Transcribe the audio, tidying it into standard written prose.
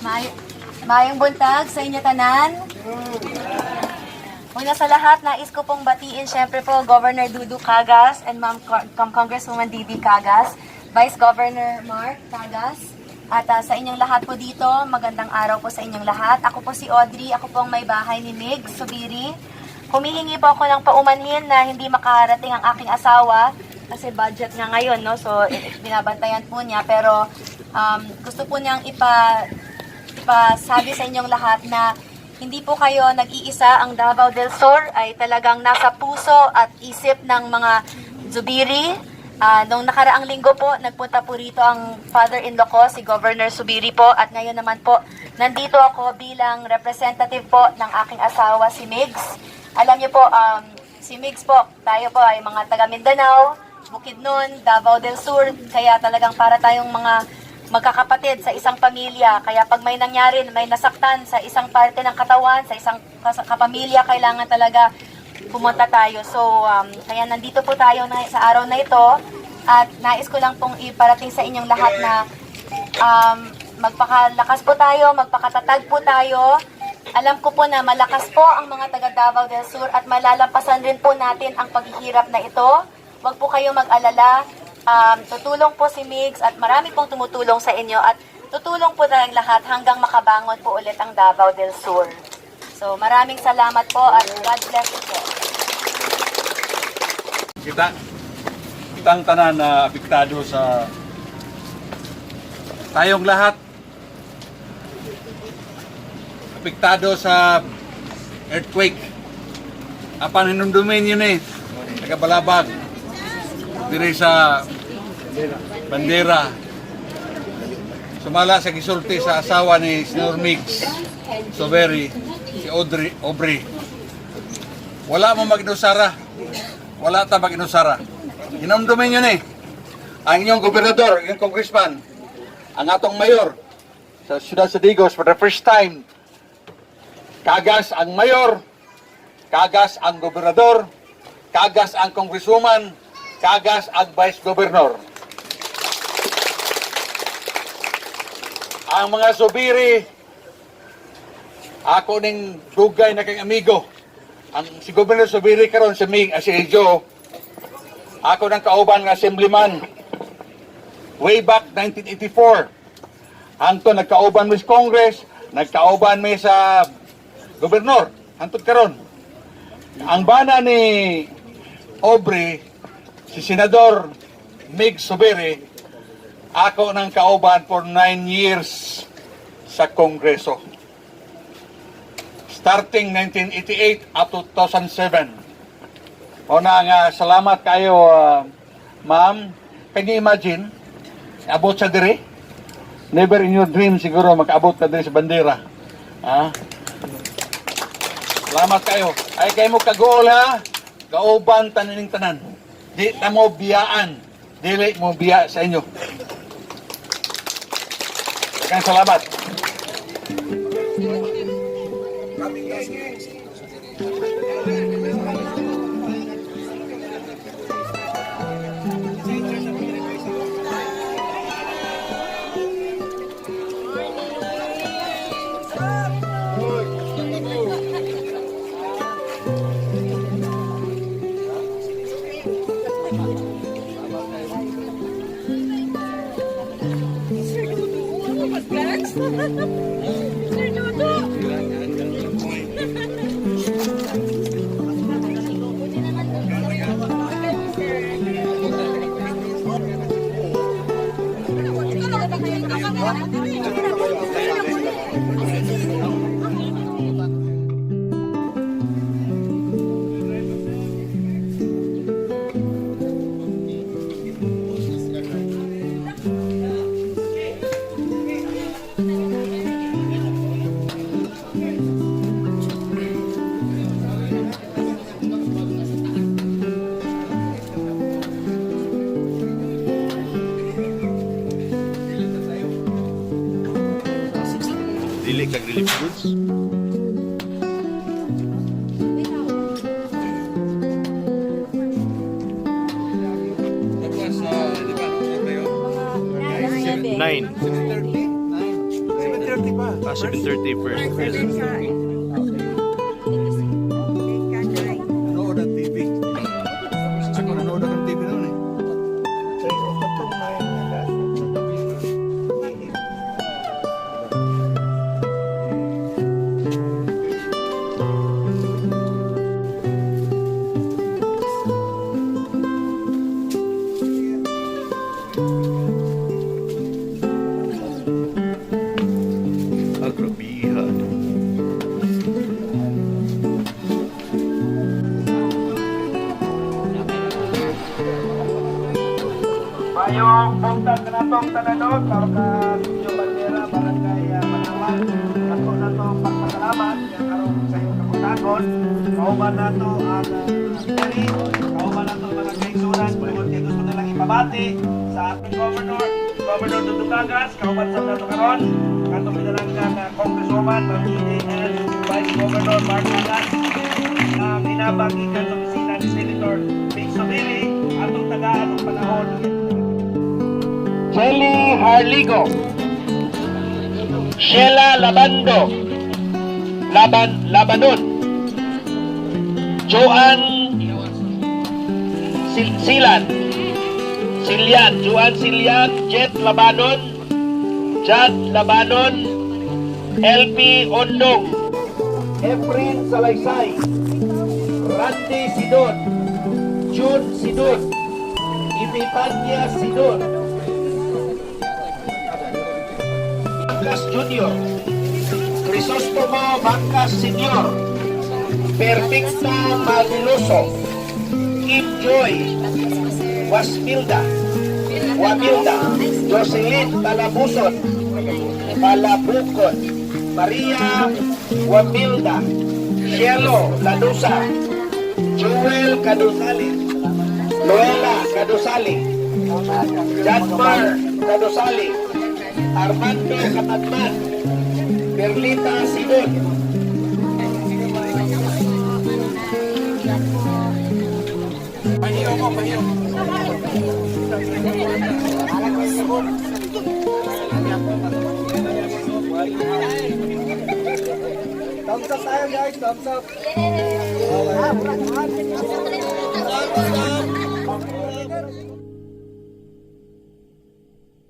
Maayong buntag sa inyo tanan. Una sa lahat, nais ko pong batiin syempre po Governor Dudu Cagas and Ma'am Congresswoman Didi Cagas, Vice Governor Mark Cagas, at sa inyong lahat po dito, magandang araw po sa inyong lahat. Ako po si Audrey, ako po ang may bahay ni Mig Subiri. Humihingi po ako ng paumanhin na hindi makarating ang aking asawa kasi budget nga ngayon, no? So, binabantayan po niya. Pero gusto po niyang ipasabi sa inyong lahat na hindi po kayo nag-iisa. Ang Davao del Sur ay talagang nasa puso at isip ng mga Zubiri. Nung nakaraang linggo po, nagpunta po rito ang father-in-law ko, si Governor Zubiri po. At ngayon naman po, nandito ako bilang representative po ng aking asawa, si Migs. Alam niyo po, si Migs po, tayo po ay mga taga Mindanao, Bukidnon, Davao del Sur. Kaya talagang para tayong mga magkakapatid sa isang pamilya. Kaya pag may nangyari, may nasaktan sa isang parte ng katawan, sa isang kapamilya, kailangan talaga pumunta tayo. So, kaya nandito po tayo na, sa araw na ito. At nais ko lang pong iparating sa inyong lahat na magpakalakas po tayo, magpakatatag po tayo. Alam ko po na malakas po ang mga taga Davao del Sur at malalampasan rin po natin ang paghihirap na ito. Huwag po kayo mag-alala. Tutulong po si Migs at marami pong tumutulong sa inyo at tutulong po tayong lahat hanggang makabangon po ulit ang Davao del Sur. So maraming salamat po at God bless po. Kitang tanan na apektado sa tayong lahat, apektado sa earthquake. Apan hinumdumin yun eh, nagabalabag diri sa bandera, sumala sa gisulti sa asawa ni Senyor Mix Soberi, si Audrey Aubrey, wala mo maginusara, wala ta maginusara. Hinumdumin yun eh, ang inyong gobernador, inyong congressman, ang atong mayor sa siyudad sa Digos, for the first time, Kagas ang mayor, Kagas ang gobernador, Kagas ang congresswoman, Kagas ang vice governor. Ang mga Zubiri, ako ning dugay na kang amigo. Ang si Governor Zubiri karon, si Ming, si Joe, ako ng kauban nga assemblyman way back 1984. Hangtod nagkauban mi sa Congress, nagkauban mi sa gobernador, hangtod karon. Ang bana ni Aubrey, si Senador Mig Zubiri, ako ng kauban for 9 years sa Kongreso. Starting 1988 up to 2007. O na nga, salamat kayo, ma'am. Can you imagine? Abot sa dire? Never in your dream siguro makaabot ka dire sa bandera. Ha? Salamat kayo. Ay kay mo kagool ha. Kauban tananing tanan. Di ta mo biyaan. Dili mo biya sa inyo. Daghang salamat. Sir Dudu! Dili kag relief goods. Tapos, di ba, nung kayo? 9. 7:30? 7:30 pa. pa. Ah, 7:30 first. Nanood ang TV. Ako nanood ang TV noon eh. Ah, grabihan. Mayong buntag kanatong tanan, para ka Sitio Bandera, Barangay Manawan. Ako na to pagpasalamat nga karon sa iyong kabuntagon. Kauban nato ang diri, kauban nato ang mga kaigsunan tungod kay gusto nilang ipabati sa atong governor, Governor Dudong Tagas, kauban sa nato karon katong pinalanggan na Congresswoman Ma'am Judy and Vice Governor Mark Tagas na hinabang gikan sa opisina ni Senator Vic Zubiri atong tagaan og panahon. Jelly Harligo, Sheila Labando, Laban Labanon, Joan Silan, Silian, Joan Silian, Jet Labanon, Jad Labanon, LP Ondong, Efrin Salaysay, Randy Sidon, June Sidon, Epipania Sidon, Bangkas Jr., Crisostomo Bangkas Sr., Perfecto Maviloso, Kim Joy, Wasmilda, Wamilda, Jocelyn Talabuson, Palabukon, Maria Wamilda, Cielo Ladusa, Joel Cadusali, Noela Cadusali, Janmar Cadusali, Armando Kamatman, Perlita Sidon, Pahiyo ko, pahiyo. Thumbs up tayo, guys, thumbs up. Yeah.